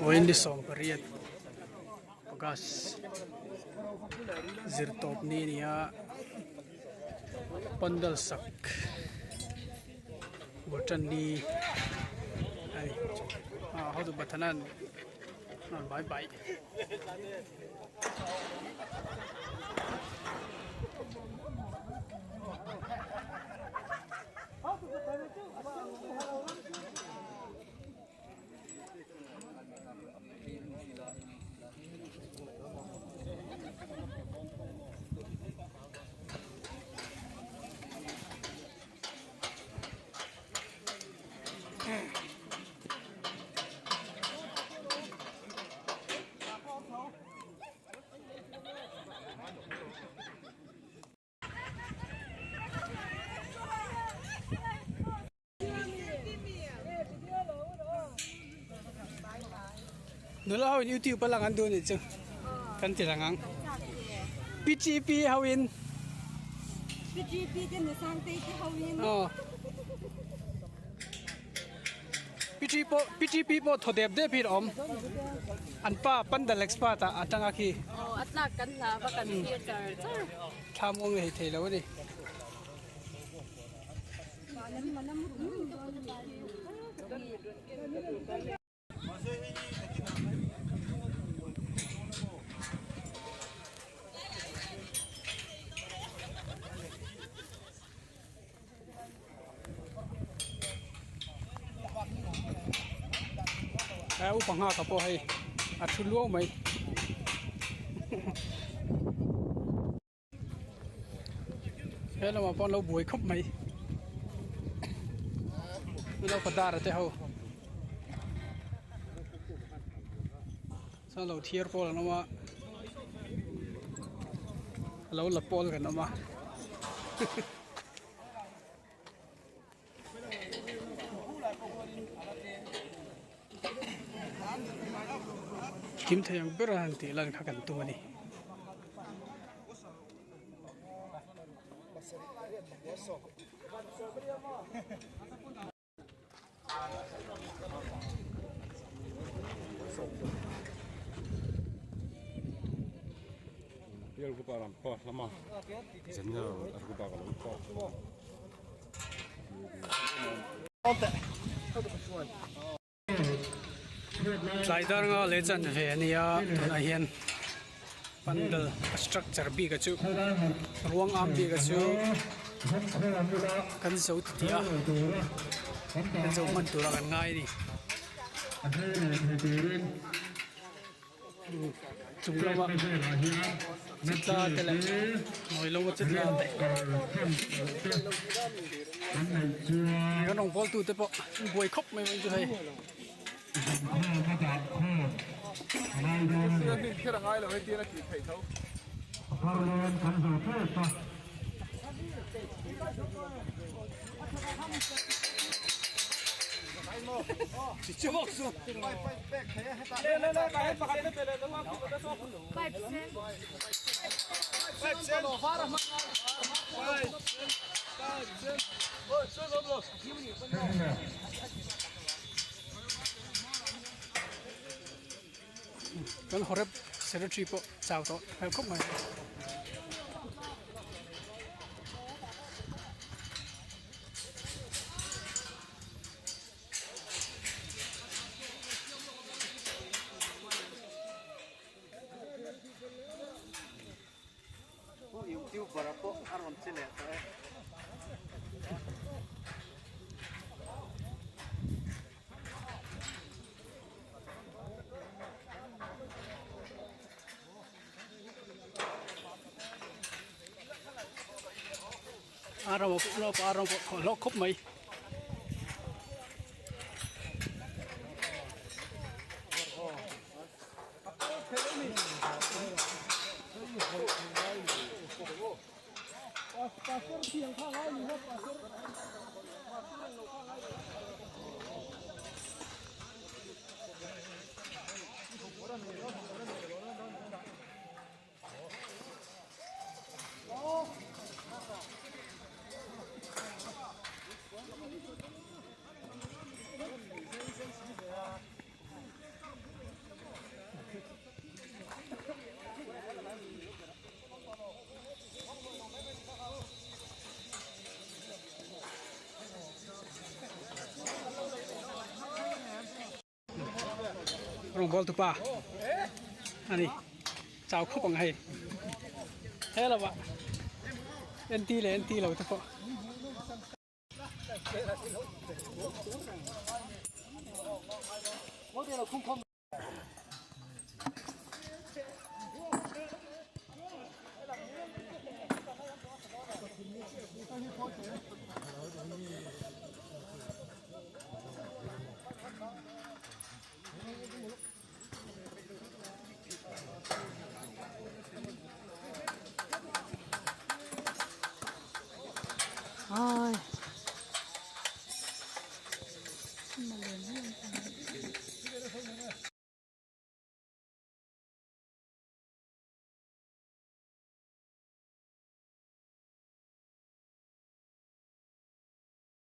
Vawiin ni 18 August zirtawp ni a ni a pandal sak bul tan ni a ni ah hotu Pathanan a rawn bai bai. Nula ho in youtube a lang an duh anih chu kan ti lang ang PGP ho in PGP te ni sangtei te ho in aw PGP pawh PGP pawh thaw dep dep hi a awm an pa pandal expert ah a tang a khi aw a tlak kan hla va kan thlir char char thlam awm hei thei lo a ni. A upa nghak pawh hei a thu luau mai. He lamah pawh an lo buai khawp mai naupa dara te ho chuan lo thiar pawl an awm a lo la pawl kan awm a. Kim thei ang ber a han tih lan kha kan tum a ni. Tlai dar nga leh chan ve a nia tunah hian pandal a structure bik a chu ruang am bik a chu kan zo ti tih a kan zo hman tur a kan ngai a ni. Chung lama chitla te leh hnuai lama chitla te kan rawn bawl tute pawh an buai khawp mai mai chu hei. Kan horep secretary pawh chau tawh hmel khawp mai. A ram a ram pawh a hlawk khawp mai. Rawngbâwl tupa a ni chau khawp ang hei he lovah en ti leh en ti lo te pawh.